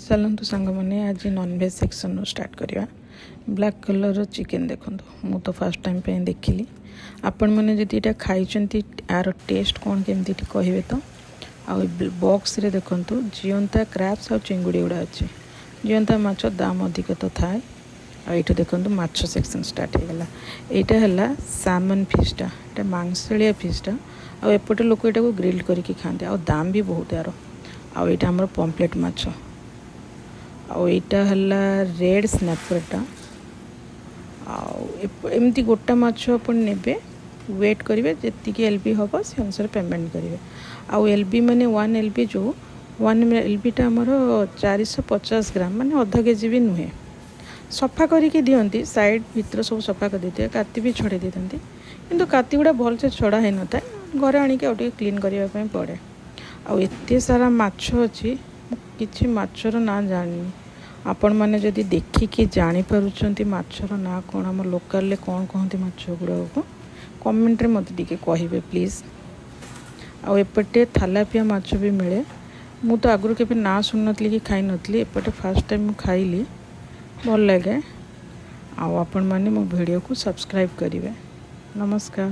ଚାଲନ୍ତୁ ସାଙ୍ଗମାନେ, ଆଜି ନନଭେଜ୍ ସେକ୍ସନରୁ ଷ୍ଟାର୍ଟ କରିବା। ବ୍ଲାକ୍ କଲର୍ର ଚିକେନ୍ ଦେଖନ୍ତୁ। ମୁଁ ତ ଫାର୍ଷ୍ଟ ଟାଇମ୍ ପାଇଁ ଦେଖିଲି। ଆପଣମାନେ ଯଦି ଏଇଟା ଖାଇଛନ୍ତି, ଏହାର ଟେଷ୍ଟ କ'ଣ କେମିତି ଟିକେ କହିବେ ତ। ଆଉ ଏ ବକ୍ସରେ ଦେଖନ୍ତୁ, ଜିଅନ୍ତା କ୍ରାବ୍ସ ଆଉ ଚିଙ୍ଗୁଡ଼ି ଗୁଡ଼ା ଅଛି। ଜିଅନ୍ତା ମାଛ ଦାମ ଅଧିକ ତ ଥାଏ। ଆଉ ଏଇଠୁ ଦେଖନ୍ତୁ, ମାଛ ସେକ୍ସନ୍ ଷ୍ଟାର୍ଟ ହେଇଗଲା। ଏଇଟା ହେଲା ସାମନ୍ ଫିସ୍ଟା। ଏଇଟା ମାଂସଳିଆ ଫିସ୍ଟା ଆଉ ଏପଟେ ଲୋକ ଏଇଟାକୁ ଗ୍ରିଲ୍ କରିକି ଖାଆନ୍ତି ଆଉ ଦାମ ବି ବହୁତ ଏହାର। ଆଉ ଏଇଟା ଆମର ପମ୍ପଲେଟ୍ ମାଛ ଆଉ ଏଇଟା ହେଲା ରେଡ଼୍ ସ୍ନାପରଟା। ଆଉ ଏମିତି ଗୋଟା ମାଛ ଆପଣ ନେବେ, ୱେଟ୍ କରିବେ, ଯେତିକି ଏଲ୍ ବି ହେବ ସେ ଅନୁସାରେ ପେମେଣ୍ଟ କରିବେ। ଆଉ ଏଲ୍ ବି ମାନେ 1 ଏଲ୍ ବି, ଯେଉଁ 1 ଏଲ୍ ବିଟା ଆମର 450 ଗ୍ରାମ, ମାନେ ଅଧ କେଜି ବି ନୁହେଁ। ସଫା କରିକି ଦିଅନ୍ତି, ସାଇଡ଼୍ ଭିତର ସବୁ ସଫା କରିଦେଇଥିବେ, କାତି ବି ଛଡ଼େଇ ଦେଇଥାନ୍ତି। କିନ୍ତୁ କାତି ଗୁଡ଼ା ଭଲସେ ଛଡ଼ା ହେଇନଥାଏ, ଘରେ ଆଣିକି ଆଉ ଟିକେ କ୍ଲିନ୍ କରିବା ପାଇଁ ପଡ଼େ। ଆଉ ଏତେ ସାରା ମାଛ ଅଛି, ମୁଁ କିଛି ମାଛର ନାଁ ଜାଣିନି। ଆପଣମାନେ ଯଦି ଦେଖିକି ଜାଣିପାରୁଛନ୍ତି ମାଛର ନାଁ କ'ଣ, ଆମ ଲୋକାଲରେ କ'ଣ କହନ୍ତି ମାଛ ଗୁଡ଼ାକୁ, କମେଣ୍ଟରେ ମୋତେ ଟିକେ କହିବେ ପ୍ଲିଜ୍। ଆଉ ଏପଟେ ଥାଲାପିଆ ମାଛ ବି ମିଳେ। ମୁଁ ତ ଆଗରୁ କେବେ ନାଁ ଶୁଣିନଥିଲି କି ଖାଇନଥିଲି। ଏପଟେ ଫାର୍ଷ୍ଟ ଟାଇମ୍ ମୁଁ ଖାଇଲି, ଭଲ ଲାଗେ। ଆଉ ଆପଣମାନେ ମୋ ଭିଡ଼ିଓକୁ ସବସ୍କ୍ରାଇବ୍ କରିବେ। ନମସ୍କାର।